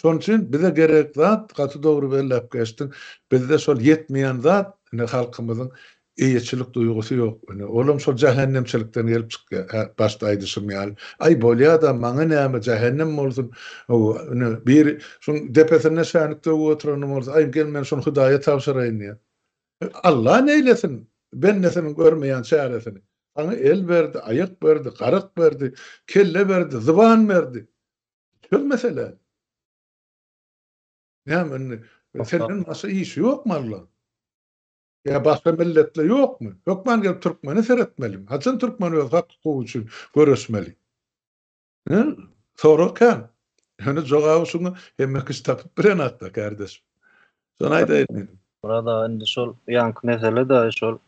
Şonuň üçin bize gerek zat, gaty dogry belläp geçdiň, bizde şol ýetmeýän zat, ine, halkymyzyň eýeçilik duýgusy ýok. Ine, olam şol jähennemçilikden gelip çykýar, hä, başda aýdyşym ýaly. Aý, bolýa-da, maňa näme, jähennem bolsun. Hawa, ine, biri şuň depesinde şänik döwüp oturanam bolsa, aý, gel, men şuny Hudaýa tabşyraýyn diýýär. Alla neýlesin bendesiniň görmeýän çäresini. Saňa el berdi, aýak berdi, garak berdi, kelle berdi, zyban berdi. Çöz meseläni. Näme indi senden başga işi ýokmy Allaň? Ýa başga milletler ýokmy? Hökman gelip türkmene seretmelimi? Haçan türkmen öz hak-hukugy üçin göreşmeli? Hä? Sorag kän. Ýöne jogaby şuňa hemme kişi tapyp bilenakda, kardeşim. Şony aýdaýyn men. Myrat aga indi şol ýaňky mesele-de şol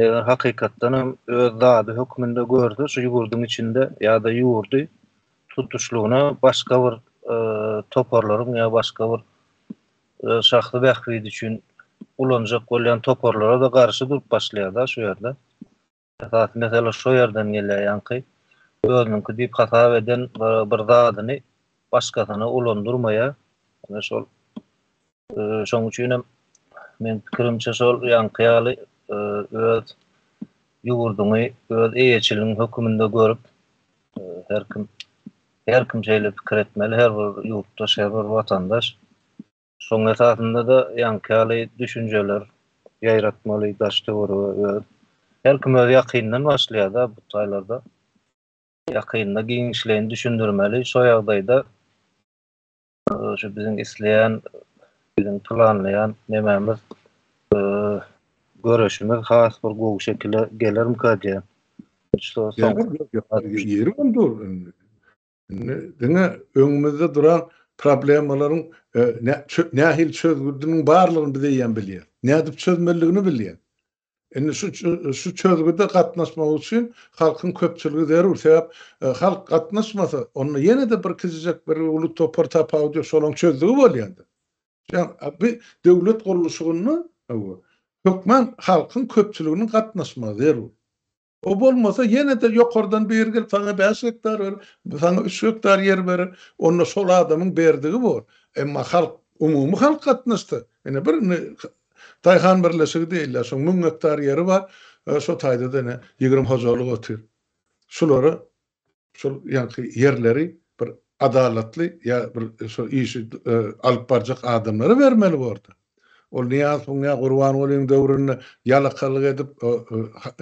eger hakykatdan hem öz zady hökmünde görse şu ýurduň içinde ýa-da ýurdy tutuşlygyna başga bir toparlaryň ýa başga bir şahsy bähbidi üçin ulanjak bolýan toparlara-da garşy durup başlaýar-da şu ýerde. Esasy mesele şo ýerden gelýär, ýaňky özüniňki diýip hasap eden bir zadyny başgasyna ulandyrmaýar. Ine şol şoň üçin hem meň pikirimçe şol ýaňky ýaly öz ýurduňy öz eýeçiligiň höküminde görüp her kim her kim şeýle pikir etmeli, her bir ýurtdaş, her bir watandaş. Şoň esasynda-da ýaňky ýaly düşünjeler ýaýratmaly daş-töwerege öz. Her kim öz ýakynyndan başlaýar-da bu taýlarda. Ýakynyna giňişleýin düşündirmeli. Şo ýagdaýda şu biziň isleýän, biziň planlaýan nemämiz, göreşimiz has bir gowy şekile gelermika diýýän. Ýeri dur indi. Indi diňe öňümizde duran problemalaryň e, nähili çözgüdiniň barlygyny biz eýýäm bilýäris. Nädip çözmelidigini bilýäris. Indi şu şu çözgüde gatnaşmak üçin halkyň köpçüligi zerur. Sebäp halk gatnaşmasa, onda ýene-de bir kiçijek bir uly topar tapawut ýok, şolaň çözdügi bolýar-da. Bu döwlet gurluşygynda hökman halkyň köpçüliginiň gatnaşmagy zerur. O bolmasa ýene-de ýokardan biri gelip saňa bäş gektar berer, saňa üç gektar ýer berer. Onda şol adamyň berdigi bor. Emma halk, umumy halk gatnaşsa, ine bir indi daýhan birleşigi diýilýär, şoň 1000 gektar ýeri bar, şo taýda-da ine 20 hojalyk otyr. Şulara şol ýaňky ýerleri bir adalatly ýa bir şo işi alyp barjak adamlara bermeli bordy. Ol Nyýazowyň ýa Gurbangulyň döwründe ýalakalyk edip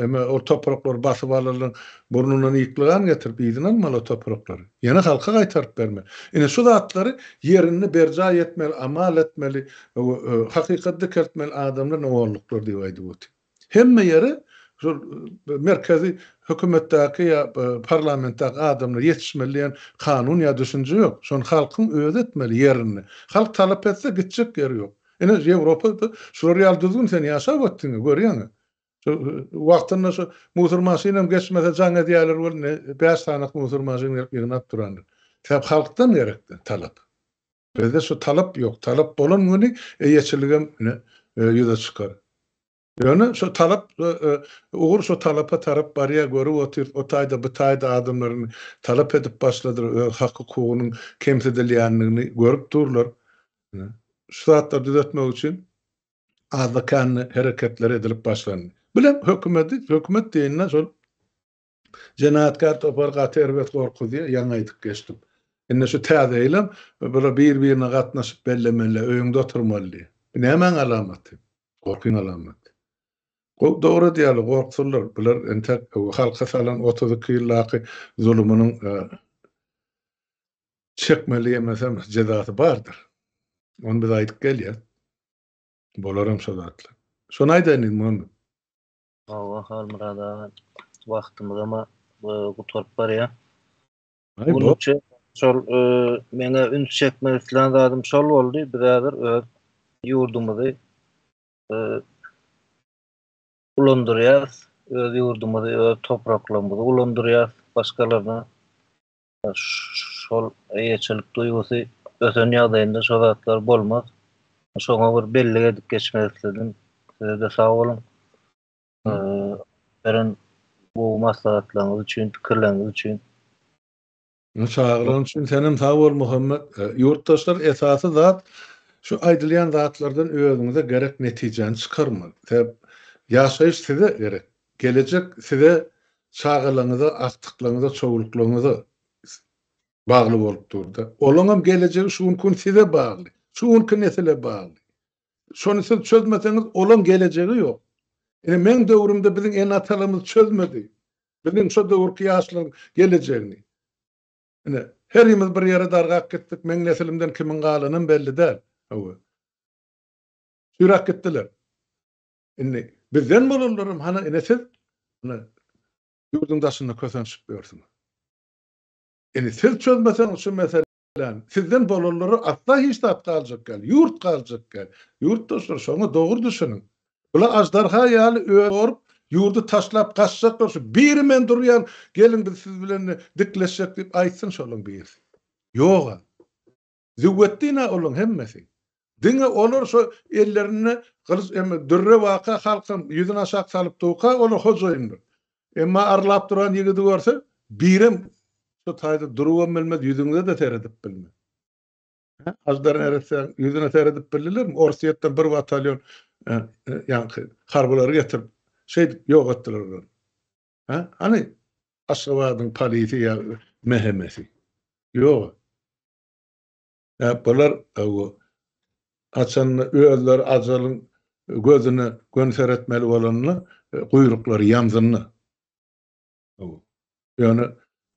eme ol topraklary basyp alanlaryň burnundan ýyklygan getirip yzyna almaly o topraklary. Ýene halka gaýtaryp bermeli. Ine şu zatlary ýerinde berjaý etmeli, amal etmeli, hakykaty dikeltmeli adamlar ine olluklar diýip aýdyp otyr. Hemme ýere şol merkezi hökümetdäki ýa parlamentdäki adamlar ýetişmeli diýen kanun ýa düşünje ýok. Şony halkyň özi etmeli ýerinde. Halk talap etse gitjek ýeri ýok. Ine Ýewropada şular ýaly düzgün sen ýaşap otdyň görýäň. Şu wagtynda şu musur maşynam geçmese jaň edýärler welin 5 sany musur maşyn gelip ýygnap durandyr. Sebäp halkdan gerekdi talap. Bizde şu talap ýok. Talap bolan güni eýeçiligem ine ýüze çykar. Ýöne şu talap ugur şu talapa tarap barýar, görüp otyrys, o taýda bu taýda adamlar indi talap edip başladylar, öz hak-hukugynyň kemsidilýändigini görüp durlar. Şu zatlary düzetmek üçin azda-kände hereketler edilip başlandy. Bilem hökümeti, hökümet diýende şol Jenaýatkär topar gaty erbet gorkuzýar, ýaňy aýdyp geçdim. Indi şu täze ýylam bular bir-birine gatnaşyp bellemeli, öýüňde oturmaly diýýär. Bu nämäň alamaty? Gorkyň alamaty. Gowy, dogry diýýärler, gorksunlar. Bular entek halka salan 32 ýyldaky zulumynyň çekmeli ýemesem jezasy bardyr. Ony biz aýdyp gelýäs. Bolaram şo zatlar. Şony aýdaýyn diýdim, Muhammet. Hawa Halmyrat aga wagtymyzam gutaryp barýar. Günlükçe şol meňe üns çekmek islän zadym şol boldy. Biz häzir öz ýurdumyzy ulandyrýas. Öz ýurdumyzy, öz topraklarymyzy ulandyrýas başgalaryna. Şol eýeçilik duýgusy ösen ýagdaýynda şo zatlar bolmaz. Şoňa bir bellik edip geçmek isledim. Size-de sag boluň. Beren gowy maslahatlaryňyz üçin, pikirleriňiz üçin. Çagyran üçin senem sag bol Muhammet. Ýurtdaşlar esasy zat şu aýdylýan zatlardan özüňize gerek netijäni çykarmaly. Sebäp ýaşaýyş size gerek. Gelejek size çagalaryňyza, agtyklaryňyza, çowluklaryňyza bagly bolup dur-da. Olaňam gelejegi şu günki gün size bagly. Şu günki nesile bagly. Şony siz çözmeseňiz, olaň gelejegi ýok. Ine, meň döwrümde biziň ene-atalarymyz çözmedi. Biziň şo döwürki ýaşlaryň gelejegini. Ine, herimiz bir ýere dargap gitdik. Meň nesilimden kimiň galanam belli däl. Hawa. Süýräp gitdiler. Indi bizden bolanlaram hana ine siz ine ýurduň daşynda kösenişip ýörsüňiz. Indi siz çözmeseňiz şu meseläni, sizden bolanlara asla hiç zat galjak däl, ýurt galjak däl. Ýurtdaşlar şoňa dogry düşüniň. Bular aždarha ýaly öz ýurdy taşlap gaçjaklar şu biri men durýan geliň biz siz bilen dikleşjek diýip aýtsyn şolaň birisi. Ýoga. Züwwetdin-ä olaň hemmesi. Diňe olar şo ellerinde gylyç emme dürre waka halkyň ýüzüni aşak salyp durka olar hojaýyndyr. Emma arlap duran ýigidi görse birem şo taýda durubam bilmez ýüzüňize-de seredip bilmez. Hä, Aždar neressäň ýüzüne seredip bildilermi? Orsýetden bir batalýon ýaňky harbylary getirip şeýdip ýok etdiler olary. Hä, hany Aşgabadyň polisi ýa MHM-si? Ýog-a. Hä, bular haçanda özleri ajalyň gözüne göni seretmeli bolanda guýruklary ýamzynda. Ýöne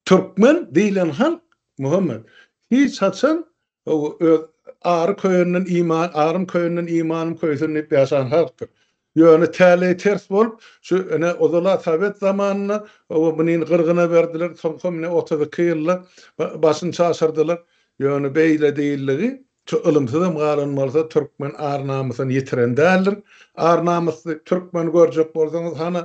türkmen diýlen halk Muhammet hiç haçan öz ary köýenden iman, arym köýenden imanym köýsün diýip ýaşan halkdyr. Ýöne täleý ters bolup, şu ine ozal-a sowet zamanynda oba muny gyrgyna berdiler, soňky ine 32 ýylda başyny çaşyrdylar. Ýöne beýle diýildigi. Şu ylymsyzam galan bolsa türkmen ar-namysyny ýitiren däldir. Ar-namysly türkmeni görjek bolsaňyz hany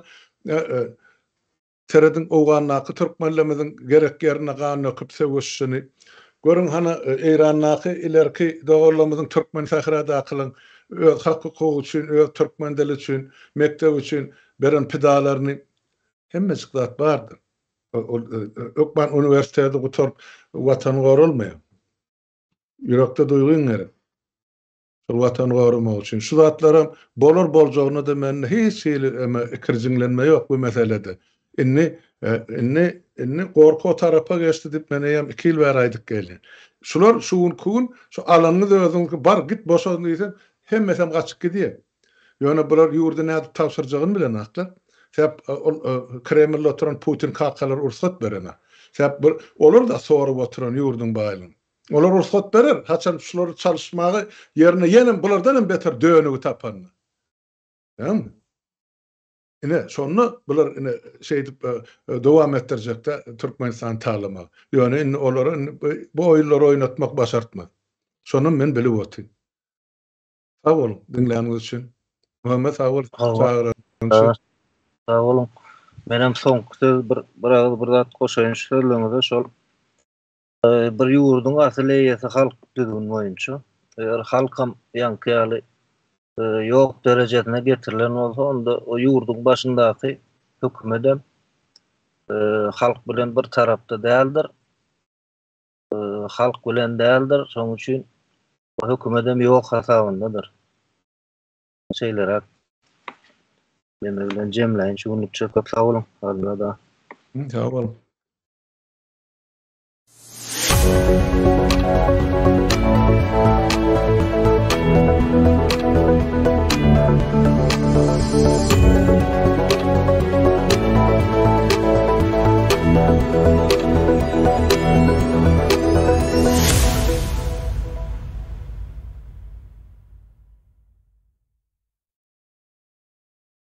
serediň Owgandaky türkmenlerimiziň gerek ýerinde gan döküp söweşişini. Görüň hany Eýrandaky ilerki doganlarymyzyň türkmen sähradakylaryň öz hak-hukugy üçin, öz türkmen dili üçin, mekdep üçin beren pidalaryny. Hemmejik zat bardyr. Ol hökman uniwersiteti gutaryp watan goralmaýar. Ýürekde duýgyň gerek. Şol watany goramak üçin. Şu zatlaram bolar boljagyna-da mende hiç hili eme ikirjiňlenme ýok bu meselede. Indi indi indi gorky o tarapa geçdi diýip men eýýäm iki ýyl bäri aýdyp gelýän. Şular şu günki gün şu alanyňyz özüňizniki bar git boşan diýseň hemmesem gaçyp gidýär. Ýöne bular ýurdy nädip tabşyrjagyny bilenaklar. Sebäp ol Kremlde oturan Putin kakalar rugsat berenak. Sebäp bir olar-da sorup oturan ýurduň baýlygyny. Olar rugsat berer, haçan şulary çalyşmagy ýerine ýenem bulardan hem beter dönügi tapanda. Näme? Ine, şonda bular ine şeýdip dowam etdirjekde Türkmenistany talamagy. Ýöne indi olara indi bu oýunlary oýnatmak başartmaz. Şonam men bilip otyryn. Sag boluň diňläniňiz üçin. Muhammet sag bol çagyranyň üçin. Sag boluň. Menem soňky söz bir bir agyz bir zat goşaýyn şu sözleriňize şol bir ýurduň asyl eýesi halk düzgün boýunça. Eger halkam ýaňky ýaly ýok derejesine getirilen bolsa onda o ýurduň başyndaky hökümedem halk bilen bir tarapda däldir. Halk bilen däldir, şonuň üçin bu hökümedem ýok hasabyndadyr. Şeýleräk neme bilen jemläýin şu günlükçe köp sag boluň. Alnada. Sag boluň.